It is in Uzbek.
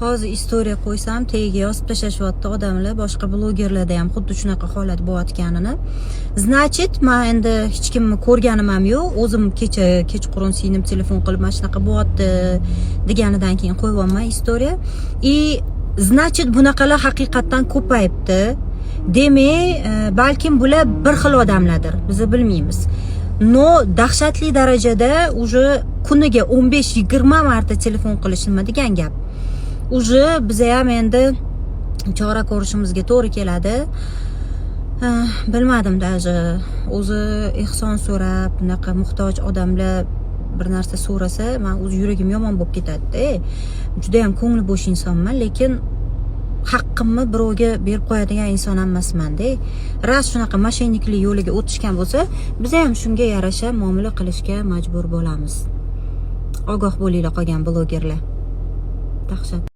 Hozir история qo'ysam, tagiga yozib tashlashyapti odamlar, boshqa blogerlarda ham xuddi shunaqa holat bo'layotganini. Значит, man endi hech kimni ko'rganim ham yo'q. O'zim kecha kechqurun singlim telefon qilib, mana shunaqa bo'lyapti deganidan keyin qo'yyapman история. И значит, bunaqalar haqiqatdan ko'payibdi. Demak, balkim bular bir xil odamlardir, biz bilmaymiz. Но dahshatli darajada уже kuniga 15-20 marta telefon qilish nima degan gap? Уже biza ham endi chora ko'rishimizga to'g'ri keladi. Bilmadim даже, o'zi ehson so'rab, bunaqa muhtoj odamlar bir narsa so'rasa, man o'zi yuragim yomon bo'lib ketadida. Judayam ko'ngli bo'sh insonman, lekin haqqimni birovga berib qo'yadigan inson ham emasmanda. Rost, shunaqa мошенник lik yo'liga o'tishgan bo'lsa, biz ham shunga yarasha muomala qilishga majbur bo'lamiz. Ogoh bo'linglar, qolgan blogerlar. Dahshat.